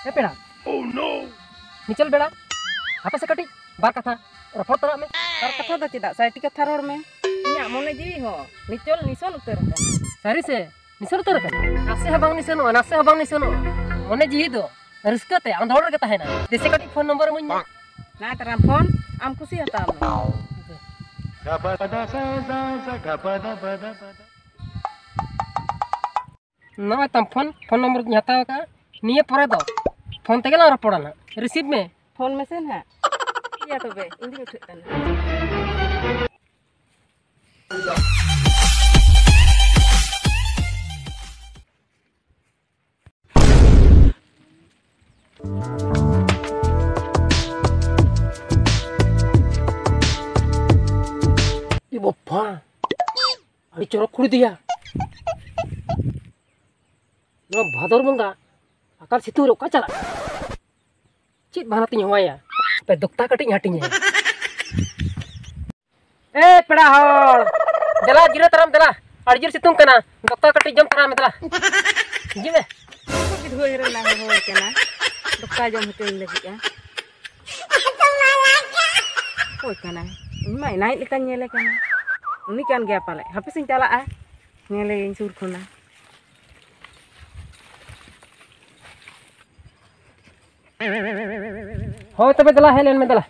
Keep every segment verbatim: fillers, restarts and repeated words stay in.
ᱮ ᱯᱮᱲᱟ᱾ Oh no! ᱱᱤᱪᱚᱞ ᱵᱮᱲᱟ, ᱦᱟᱯᱮ ᱥᱮ ᱠᱟᱹᱴᱤᱡ ᱵᱟᱨ ᱠᱟᱛᱷᱟ ᱨᱚᱯᱚᱲ ᱛᱚᱨᱟᱜ ᱢᱮ᱾ ᱵᱟᱨ ᱠᱟᱛᱷᱟ ᱫᱚ ᱪᱮᱫᱟᱜ, ᱥᱟᱭᱴᱤ ᱠᱟᱛᱷᱟ ᱨᱚᱲ ᱢᱮ᱾ ᱤᱧᱟᱹᱜ ᱢᱚᱱᱮ ᱡᱤᱣᱤ ᱦᱚᱸ ᱱᱤᱪᱚᱞ ᱱᱤᱥᱚᱱ ᱩᱛᱟᱹᱨ ᱟᱠᱟᱱᱟ᱾ ᱥᱟᱹᱨᱤ ᱥᱮ? ᱱᱤᱥᱚᱱ ᱩᱛᱟᱹᱨ ᱟᱠᱟᱱᱟ? ᱱᱟᱥᱮ ᱦᱚᱸ ᱵᱟᱝ ᱱᱤᱥᱚᱱᱚᱜᱼᱟ, ᱱᱟᱥᱮ ᱦᱚᱸ ᱵᱟᱝ ᱱᱤᱥᱚᱱᱚᱜᱼᱟ᱾ ᱢᱚᱱᱮ ᱡᱤᱣᱤ ᱫᱚ ᱨᱟᱹᱥᱠᱟᱹ ᱛᱮ ᱟᱸᱫᱳᱲ ᱨᱮᱜᱮ ᱛᱟᱦᱮᱱᱟ᱾ ᱫᱮᱥᱮ ᱠᱟᱹᱴᱤᱡ ᱯᱷᱳᱱ ᱱᱚᱢᱵᱚᱨ ᱤᱢᱟᱹᱧ ᱢᱮ᱾ ᱱᱟ ᱛᱟᱨᱟ ᱯᱷᱳᱱ, ᱟᱢ ᱠᱩᱥᱤ ᱦᱟᱛᱟᱣ ᱢᱮ᱾ ᱱᱚᱜᱼᱚᱭ ᱛᱟᱢ ᱯᱷᱳᱱ, ᱯᱷᱳᱱ ᱱᱚᱢᱵᱚᱨ ᱫᱚᱧ ᱦᱟᱛᱟᱣ ᱟᱠᱟᱫᱼᱟ᱾ ᱱᱤᱭᱟᱹ ᱯᱚᱨᱮ ᱫᱚ ᱯᱷᱳᱱ ᱛᱮᱜᱮ ᱞᱟᱝ ᱨᱚᱯᱚᱲᱟ ᱱᱟᱦᱟᱜ᱾ ᱨᱤᱥᱤᱵᱷ ᱢᱮ᱾ ᱯᱷᱳᱱ ᱢᱮᱥᱮ ᱱᱟᱦᱟᱜ᱾ ᱴᱷᱤᱠ ᱜᱮᱭᱟ ᱛᱚᱵᱮ, ᱤᱧ ᱫᱩᱧ ᱩᱴᱷᱟᱹᱜ ᱠᱟᱱᱟ᱾ ᱮ ᱵᱟᱯᱷᱟ, ᱟᱹᱰᱤ ᱪᱚᱨᱚᱠ ᱠᱩᱲᱤ ᱫᱚᱭᱟ᱾ ᱱᱚᱣᱟ ᱵᱷᱟᱫᱚᱨ ᱵᱚᱸᱜᱟ ᱟᱠᱟᱞ ᱥᱤᱛᱩᱝ ᱨᱮ ᱚᱠᱟ ᱪᱟᱞᱟᱜ? ᱪᱮᱫ ᱵᱟᱦᱟᱱᱟ ᱛᱤᱧ ᱦᱚᱦᱚᱣᱟᱭᱟ? ᱦᱟᱯᱮ ᱫᱚᱠᱛᱟ ᱠᱟᱹᱴᱤᱡ ᱤᱧ ᱦᱟᱹᱴᱤᱧᱟ᱾ ᱮ ᱯᱮᱲᱟ ᱦᱚᱲ, ᱫᱮᱞᱟ ᱡᱤᱨᱟᱹ ᱛᱟᱨᱟᱢ ᱫᱮᱞᱟ, ᱟᱹᱰᱤ ᱡᱳᱨ ᱥᱤᱛᱩᱝ ᱠᱟᱱᱟ, ᱫᱚᱠᱛᱟ ᱠᱟᱹᱴᱤᱡ ᱡᱚᱢ ᱛᱟᱨᱟ ᱢᱮ ᱫᱮᱞᱟ᱾ ᱦᱤᱡᱩᱜ ᱢᱮ᱾ ᱩᱱᱠᱩ ᱜᱤᱫᱽᱨᱟᱹ ᱨᱮ ᱞᱟᱝ ᱦᱚᱦᱚᱭ ᱠᱟᱱᱟ, ᱫᱚᱠᱛᱟ ᱡᱚᱢ ᱦᱚᱪᱚᱧ ᱞᱟᱹᱜᱤᱫ ᱟ᱾ ᱚᱠᱚᱭ ᱠᱟᱱᱟᱭ? ᱤᱧ ᱢᱟ ᱮᱱᱟᱭᱤᱡ ᱞᱮᱠᱟᱧ ᱧᱮᱞᱮ ᱠᱟᱱᱟ᱾ ᱩᱱᱤ ᱠᱟᱱ ᱜᱮᱭᱟ ᱯᱟᱞᱮ, ᱦᱟᱯᱮ ᱥᱮᱧ ᱪᱟᱞᱟᱜᱼᱟ, ᱧᱮᱞᱮᱭᱟᱹᱧ ᱥᱩᱨ ᱠᱷᱚᱱᱟᱜ᱾ ᱦᱳᱭ ᱛᱚᱵᱮ ᱫᱮᱞᱟ, ᱦᱮᱡ ᱞᱮᱱ ᱢᱮ ᱫᱮᱞᱟ᱾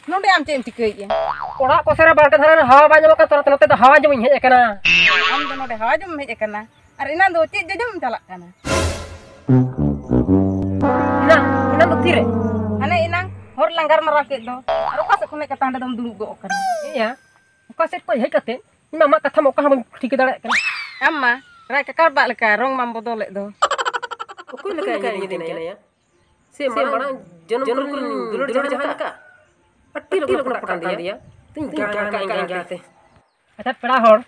ᱱᱚᱰᱮ ᱟᱢ ᱪᱮᱫ ᱮᱢ ᱪᱤᱠᱟᱹᱭᱮᱫᱼᱟ? ᱚᱲᱟᱜ ᱠᱚᱥᱮ ᱨᱮ ᱵᱟᱲᱜᱮ ᱫᱷᱟᱨᱮ ᱨᱮ ᱦᱟᱣᱟ ᱵᱟᱭ ᱧᱟᱢᱚᱜ ᱠᱟᱱ ᱛᱚᱨᱟ ᱛᱮ ᱱᱚᱛᱮ ᱫᱚ ᱦᱟᱣᱟ ᱡᱚᱢᱤᱧ ᱦᱮᱡ ᱟᱠᱟᱱᱟ᱾ ᱟᱢ ᱫᱚ ᱱᱚᱰᱮ ᱦᱟᱣᱟ ᱡᱚᱢ ᱮᱢ ᱦᱮᱡ ᱟᱠᱟᱱᱟ? ᱟᱨ ᱮᱱᱟᱝ ᱫᱚ ᱪᱮᱫ ᱡᱚᱡᱚᱢ ᱮᱢ ᱪᱟᱞᱟᱜ ᱠᱟᱱᱟ? ᱮᱱᱟᱝ, ᱮᱱᱟᱝ ᱫᱚ ᱛᱤᱨᱮ? ᱦᱟᱱᱮ ᱮᱱᱟᱝ ᱦᱚᱨ ᱞᱟᱝ ᱜᱟᱞᱢᱟᱨᱟᱣ ᱠᱮᱫ ᱫᱚ᱾ ᱟᱨ ᱚᱠᱟ ᱥᱮᱫ ᱠᱷᱚᱱ ᱦᱮᱡ ᱠᱟᱛᱮ ᱦᱟᱸᱰᱮ ᱫᱚᱢ ᱫᱩᱲᱩᱵ ᱜᱚᱫ ᱟᱠᱟᱱᱟ? ᱤᱭᱟ, ᱚᱠᱟ ᱥᱮᱫ ᱠᱷᱚᱱ ᱦᱮᱡ ᱠᱟᱛᱮ ᱤᱧ ᱢᱟ ᱟᱢᱟᱜ ᱠᱟᱛᱷᱟ ᱢᱟ ᱚᱠᱟ ᱦᱚᱸ ᱵᱟᱹᱧ ᱴᱷᱤᱠᱟᱹ ᱫᱟᱲᱮᱭᱟᱜ ᱠᱟᱱᱟ᱾ ᱟᱢ ᱢᱟ ᱨᱟᱡᱽ ᱠᱟᱠᱟᱲ ᱵᱟᱜ ᱞᱮᱠᱟ ᱨᱚᱝ ᱢᱟᱢ ᱵᱚᱫᱚᱞᱮᱫ ᱫᱚ᱾ ᱚᱠᱚᱭ ᱞᱮᱠᱟ ᱤᱧ ᱧᱮᱞᱤᱧ ᱠᱟᱱᱟᱭᱟ? ᱥᱮ ᱢᱟᱲᱟᱝ ᱡᱚᱱᱚᱢ ᱠᱷᱚᱱ ᱫᱩᱞᱟᱹᱲ ᱡᱟᱦᱟᱸ ᱞᱮᱠᱟ? ᱟᱹᱰᱤ ᱞᱚᱜᱚᱱ ᱯᱚᱴᱟᱜ ᱠᱟᱱ ᱫᱚᱭᱟ᱾ ᱛᱤᱧ ᱜᱟᱱ ᱠᱟᱱ ᱜᱟᱱ ᱛᱮ᱾ ᱟᱪᱪᱷᱟ ᱯᱮᱲᱟ ᱦᱚᱲ,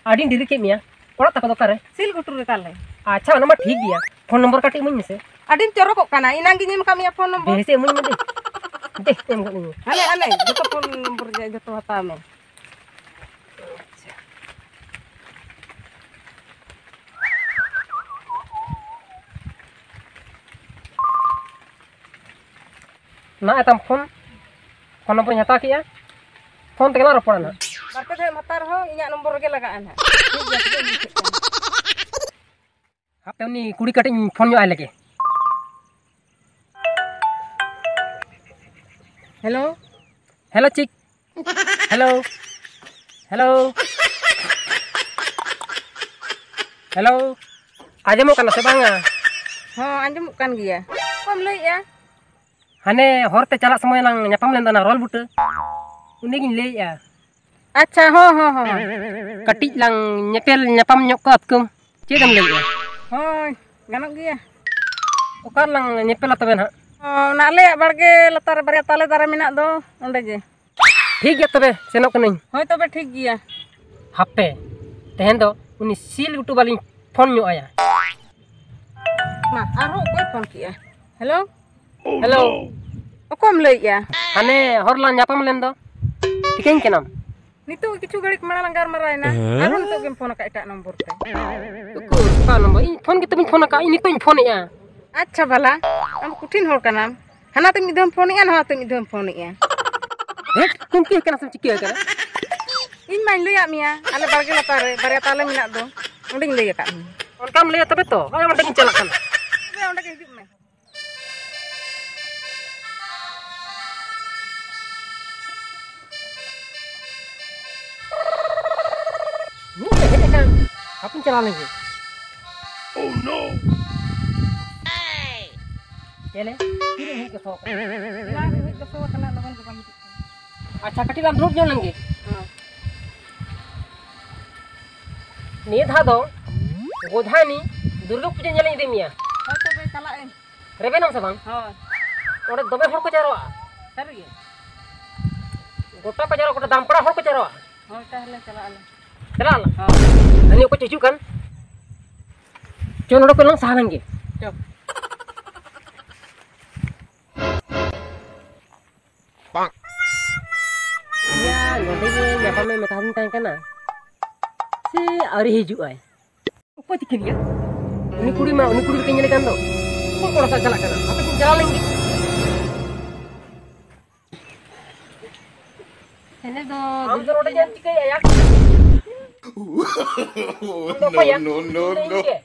ᱟᱹᱰᱤᱧ ᱰᱮᱨᱤ ᱠᱮᱫ ᱢᱮᱭᱟ᱾ ᱚᱲᱟᱜ ᱛᱟᱠᱚ ᱫᱚ ᱚᱠᱟᱨᱮ? ᱥᱤᱞ ᱜᱷᱩᱴᱩ ᱨᱮ ᱛᱟᱞᱮ᱾ ᱟᱪᱪᱷᱟ, ᱚᱱᱟ ᱢᱟ ᱴᱷᱤᱠ ᱜᱮᱭᱟ, ᱯᱷᱳᱱ ᱱᱚᱢᱵᱚᱨ ᱠᱟᱹᱴᱤᱡ ᱤᱢᱟᱹᱧ ᱢᱮᱥᱮ᱾ ᱟᱹᱰᱤᱢ ᱪᱚᱨᱚᱠᱚᱜ ᱠᱟᱱᱟ, ᱮᱱᱟᱝ ᱜᱤᱧ ᱮᱢ ᱟᱠᱟᱫ ᱢᱮᱭᱟ ᱯᱷᱳᱱ ᱱᱚᱢᱵᱚᱨ᱾ ᱵᱮᱥᱮ ᱤᱢᱟᱹᱧ ᱢᱮ ᱫᱮ᱾ ᱫᱮ, ᱮᱢ ᱜᱚᱫ ᱤᱧ ᱢᱮ᱾ ᱦᱟᱱᱮ, ᱦᱟᱱᱮ, ᱡᱚᱛᱚ ᱯᱷᱳᱱ ᱱᱚᱢᱵᱚᱨ ᱡᱚᱛᱚ ᱦᱟᱛᱟᱣ ᱢᱮ᱾ ᱱᱟᱜ ᱮ ᱛᱟᱢ ᱯᱷᱳᱱ, ᱯᱷᱳᱱ ᱱᱚᱢᱵᱚᱨᱤᱧ ᱦᱟᱛᱟᱣ ᱠᱮᱜᱼᱟ, ᱯᱷᱳᱱ ᱛᱮᱜᱮ ᱞᱟᱝ ᱨᱚᱯᱚᱲᱟ ᱱᱟᱜ᱾ ᱵᱟᱨ ᱯᱮ ᱫᱷᱟᱣ ᱮᱢ ᱦᱟᱛᱟᱣ ᱨᱮᱦᱚᱸ ᱤᱧᱟᱹᱜ ᱱᱚᱢᱵᱚᱨ ᱨᱮᱜᱮ ᱞᱟᱜᱟᱜᱼᱟ ᱱᱟᱜ᱾ ᱴᱷᱤᱠ ᱜᱮᱭᱟ, ᱛᱚᱵᱮ ᱤᱧ ᱴᱷᱮᱡ ᱠᱟᱱᱟ᱾ ᱦᱟᱯᱮ ᱩᱱᱤ ᱠᱩᱲᱤ ᱠᱟᱹᱴᱤᱡ ᱤᱧ ᱯᱷᱳᱱ ᱧᱚᱜ ᱟᱭ ᱞᱮᱜᱮ᱾ ᱦᱮᱞᱳ᱾ ᱦᱮᱞᱳ ᱪᱤᱠ᱾ ᱦᱮᱞᱳ᱾ ᱦᱮᱞᱳ᱾ ᱦᱮᱞᱳ᱾ ᱟᱸᱡᱚᱢᱚᱜ ᱠᱟᱱᱟ ᱥᱮ ᱵᱟᱝᱟ? ᱦᱚᱸ, ᱟᱸᱡᱚᱢᱚᱜ ᱠᱟᱱ ᱜᱮᱭᱟ᱾ ᱚᱠᱚᱭᱮᱢ ᱞᱟᱹᱭᱮᱜᱼᱟ? ᱦᱟᱱᱮ ᱦᱚᱨ ᱛᱮ ᱪᱟᱞᱟᱜ ᱥᱚᱢᱚᱭ ᱞᱟᱝ ᱧᱟᱯᱟᱢ ᱞᱮᱱ ᱫᱚ ᱚᱱᱟ ᱨᱚᱞ ᱵᱩᱴᱟᱹ, ᱩᱱᱤᱜᱤᱧ ᱞᱟᱹᱭᱮᱜᱼᱟ᱾ ᱟᱪᱪᱷᱟ, ᱦᱚᱸ, ᱦᱚᱸ, ᱦᱚᱸ᱾ ᱠᱟᱹᱴᱤᱡ ᱞᱟᱝ ᱧᱮᱯᱮᱞ ᱧᱟᱯᱟᱢ ᱧᱚᱜ ᱠᱚᱜᱼᱟ ᱛᱚ᱾ ᱪᱮᱫ ᱮᱢ ᱞᱟᱹᱭᱮᱜᱼᱟ? ᱦᱳᱭ, ᱜᱟᱱᱚᱜ ᱜᱮᱭᱟ᱾ ᱚᱠᱟ ᱨᱮᱞᱟᱝ ᱧᱮᱯᱮᱞᱟ ᱛᱚᱵᱮ ᱱᱟᱦᱟᱜ? ᱦᱚᱸ, ᱚᱱᱟ ᱟᱞᱮᱭᱟᱜ ᱵᱟᱲᱜᱮ ᱞᱟᱛᱟᱨ ᱨᱮ ᱵᱟᱨᱭᱟ ᱛᱟᱞᱮ ᱫᱟᱨᱮ ᱢᱮᱱᱟᱜ ᱫᱚ, ᱚᱸᱰᱮ ᱜᱮ᱾ ᱴᱷᱤᱠ ᱜᱮᱭᱟ ᱛᱚᱵᱮ, ᱥᱮᱱᱚᱜ ᱠᱟᱹᱱᱟᱹᱧ᱾ ᱦᱳᱭ ᱛᱚᱵᱮ, ᱴᱷᱤᱠ ᱜᱮᱭᱟ᱾ ᱦᱟᱯᱮ, ᱛᱮᱦᱮᱧ ᱫᱚ ᱩᱱᱤ ᱥᱤᱞ ᱜᱩᱴᱩ ᱵᱟᱞᱤᱧ ᱯᱷᱳᱱ ᱧᱚᱜ ᱟᱭᱟ᱾ ᱢᱟ, ᱟᱨᱦᱚᱸ ᱚᱠᱚᱭ ᱯᱷᱳᱱ ᱠᱮᱜᱼᱟ? ᱦᱮᱞᱳ? ᱦᱮᱞᱳ᱾ ᱚᱠᱚᱭᱮᱢ ᱞᱟᱹᱭᱮᱜᱼᱟ? ᱦᱟᱱᱮ ᱦᱚᱨ ᱞᱟᱝ ᱧᱟᱯᱟᱢ ᱞᱮᱱ ᱫᱚ, ᱴᱷᱤᱠᱟᱹᱧ ᱠᱟᱱᱟᱢ? ᱱᱤᱛᱚᱜ ᱠᱤᱪᱷᱩ ᱜᱷᱟᱹᱲᱤᱡ ᱢᱟᱲᱟᱝ ᱞᱟᱝ ᱜᱟᱞᱢᱟᱨᱟᱣᱮᱱᱟ, ᱦᱮᱸ? ᱟᱨᱦᱚᱸ ᱱᱤᱛᱚᱜ ᱜᱮᱢ ᱯᱷᱳᱱ ᱟᱠᱟᱫ ᱮᱴᱟᱜ ᱱᱚᱢᱵᱚᱨ ᱛᱮ᱾ ᱩᱠᱩᱨ, ᱚᱠᱟ ᱱᱚᱢᱵᱚᱨ? ᱤᱧ ᱯᱷᱳᱱ ᱜᱮᱛᱚ ᱵᱟᱹᱧ ᱯᱷᱳᱱ ᱟᱠᱟᱫ, ᱤᱧ ᱱᱤᱛᱚᱜ ᱤᱧ ᱯᱷᱳᱱᱮᱜᱼᱟ᱾ ᱟᱪᱪᱷᱟ ᱵᱟᱞᱟ, ᱟᱢ ᱠᱚᱴᱷᱤᱱ ᱦᱚᱲ ᱠᱟᱱᱟᱢ᱾ ᱦᱟᱱᱟ ᱛᱮ ᱢᱤᱫ ᱫᱷᱟᱣ ᱮᱢ ᱯᱷᱳᱱᱮᱜᱼᱟ, ᱱᱚᱣᱟ ᱛᱮ ᱢᱤᱫ ᱫᱷᱟᱣ ᱮᱢ ᱯᱷᱳᱱᱮᱜᱼᱟ᱾ ᱦᱮᱴ, ᱠᱩᱝᱠᱤ ᱠᱟᱱᱟ ᱥᱮᱢ ᱪᱤᱠᱟᱹ ᱠᱟᱱᱟ? ᱤᱧ ᱢᱟᱧ ᱞᱟᱹᱭᱟᱫ ᱢᱮᱭᱟ, ᱟᱞᱮ ᱵᱟᱲᱜᱮ ᱞᱟᱛᱟᱨ ᱨᱮ ᱵᱟᱨᱭᱟ ᱛᱟᱞᱮ ᱢᱮᱱᱟᱜ ᱫᱚ, ᱚᱸᱰᱮᱧ ᱞᱟᱹᱭ ᱟᱠᱟᱫ ᱢᱮᱭᱟ᱾ ᱚᱱᱠᱟᱢ ᱞᱟᱹᱭᱟ ᱛᱚᱵᱮ ᱛᱚ, ᱦᱳᱭ, ᱚᱸᱰᱮ ᱜᱤᱧ ᱪᱟᱞᱟᱜ ᱠᱟᱱᱟ᱾ ᱛᱚᱵᱮ ᱚᱸᱰᱮ ᱜᱮ ᱦᱤᱡᱩᱜ ᱢᱮ᱾ ᱢᱤᱫ ᱦᱮᱡ ᱟᱠᱟᱱ, ᱦᱟᱯᱮᱧ ᱪᱟᱞᱟᱣ ᱞᱮᱱ ᱜᱮ᱾ Oh no! ᱪᱮᱞᱮ? ᱛᱤᱨᱮ ᱦᱮᱡ ᱜᱚᱥᱚ ᱟᱠᱟᱱᱟ? ᱮᱱᱟᱝ ᱨᱮ ᱦᱮᱡ ᱜᱚᱥᱚ ᱟᱠᱟᱱᱟ, ᱞᱚᱜᱚᱱ ᱫᱚ ᱵᱟᱝ ᱦᱤᱡᱩᱜ ᱠᱟᱱᱟ᱾ ᱟᱪᱪᱷᱟ, ᱠᱟᱹᱴᱤᱡ ᱞᱟᱝ ᱫᱩᱲᱩᱵ ᱧᱚᱜ ᱞᱮᱱ ᱜᱮ᱾ ᱦᱮᱸ᱾ ᱱᱤᱭᱟᱹ ᱫᱷᱟᱣ ᱫᱚ ᱜᱚᱫᱷᱟᱱᱤ ᱫᱩᱨᱜᱟᱹ ᱯᱩᱡᱟᱹ ᱧᱮᱞ ᱤᱧ ᱤᱫᱤ ᱢᱮᱭᱟ᱾ ᱦᱳᱭ, ᱛᱚᱵᱮ ᱪᱟᱞᱟᱜ ᱟᱹᱧ᱾ ᱨᱮᱵᱮᱱᱟᱢ ᱥᱮ ᱵᱟᱝ? ᱦᱳᱭ᱾ ᱚᱸᱰᱮ ᱫᱚᱢᱮ ᱦᱚᱲ ᱠᱚ ᱡᱟᱣᱨᱟᱜᱼᱟ᱾ ᱥᱟᱹᱨᱤ ᱜᱮ? ᱜᱚᱴᱟ ᱠᱚ ᱡᱟᱣᱨᱟᱜᱼᱟ, ᱜᱚᱴᱟ ᱫᱟᱢᱯᱟᱲᱟ ᱦᱚᱲ ᱠᱚ ᱡᱟᱣᱨᱟᱜᱼᱟ᱾ ᱦᱳᱭ, ᱛᱟᱦᱞᱮ ᱪᱟᱞᱟᱜ ᱟᱞᱮ᱾ ᱪᱟᱞᱟᱜ ᱟᱞᱮ? ᱦᱳᱭ᱾ ᱦᱟᱹᱱᱤ ᱚᱠᱚᱭ ᱪᱚ ᱦᱤᱡᱩᱜ ᱠᱟᱱ᱾ ᱪᱚ, ᱱᱚᱰᱮ ᱠᱷᱚᱱ ᱞᱟᱝ ᱥᱟᱦᱟ ᱞᱮᱱ ᱜᱮ᱾ ᱪᱚ᱾ ᱭᱟ, ᱱᱚᱰᱮ ᱜᱮ ᱧᱟᱯᱟᱢᱮ ᱢᱮᱛᱟᱫᱤᱧ ᱛᱟᱦᱮᱸ ᱠᱟᱱᱟ᱾ ᱥᱮ ᱟᱹᱣᱨᱤ ᱦᱤᱡᱩᱜ ᱟᱭ? ᱚᱠᱚᱭ ᱛᱤᱠᱤᱱ ᱜᱮᱭᱟ? ᱩᱱᱤ ᱠᱩᱲᱤ ᱢᱟ, ᱩᱱᱤ ᱠᱩᱲᱤ ᱜᱮ ᱧᱮᱞᱮ ᱠᱟᱱ ᱫᱚ᱾ ᱚᱠᱚᱭ ᱠᱚᱲᱟ ᱥᱟᱶ ᱪᱟᱞᱟᱜ ᱠᱟᱱᱟ? ᱟᱯᱮ ᱥᱮᱫ ᱪᱟᱞᱟᱣ ᱞᱮᱱ ᱜᱮ᱾ ᱦᱮᱸ ᱫᱚ ᱟᱢ ᱫᱚ ᱱᱚᱰᱮ ᱪᱮᱫ ᱮᱢ ᱪᱤᱠᱟᱹᱭᱮᱫᱼᱟ ᱭᱟ? ᱟᱢ ᱫᱚ ᱚᱠᱚᱭᱟ? No, no, no, ᱤᱧ ᱫᱚ no. ᱤᱧ ᱜᱮ᱾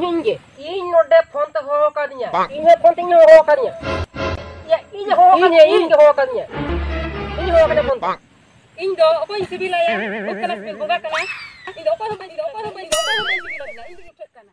ᱤᱧ ᱜᱮ᱾ ᱤᱧ ᱱᱚᱰᱮ ᱯᱷᱳᱱ ᱛᱮ ᱦᱚᱦᱚ ᱟᱠᱟᱫᱤᱧᱟ᱾ ᱤᱧ ᱦᱚᱸ ᱯᱷᱳᱱ ᱛᱮ ᱤᱧ ᱦᱚᱦᱚ ᱟᱠᱟᱫᱤᱧᱟ᱾ ᱭᱟ, ᱤᱧ ᱦᱚᱦᱚ ᱟᱠᱟᱫᱤᱧᱟ, ᱤᱧ ᱜᱮ ᱦᱚᱦᱚ ᱟᱠᱟᱫᱤᱧᱟ᱾ ᱤᱧ ᱦᱚᱦᱚ ᱟᱠᱟᱫᱤᱧᱟ ᱯᱷᱳᱱ ᱛᱮ᱾ ᱤᱧ ᱫᱚ ᱚᱠᱚᱭ ᱥᱤᱵᱤᱞᱟᱭᱟ? ᱵᱚᱸᱜᱟ ᱠᱟᱱᱟ᱾ ᱤᱧ ᱫᱚ ᱚᱠᱚᱭ ᱦᱚᱸ ᱵᱟᱹᱧ, ᱤᱧ ᱫᱚ ᱚᱠᱚᱭ ᱦᱚᱸ ᱵᱟᱹᱧ, ᱤᱧ ᱫᱚ ᱚᱠᱚᱭ ᱦᱚᱸ ᱵᱟᱹᱧ ᱥᱤᱵᱤᱞᱟ᱾ ᱤᱧ ᱫᱚ ᱡᱚᱴᱮᱫ ᱠᱟᱱᱟ᱾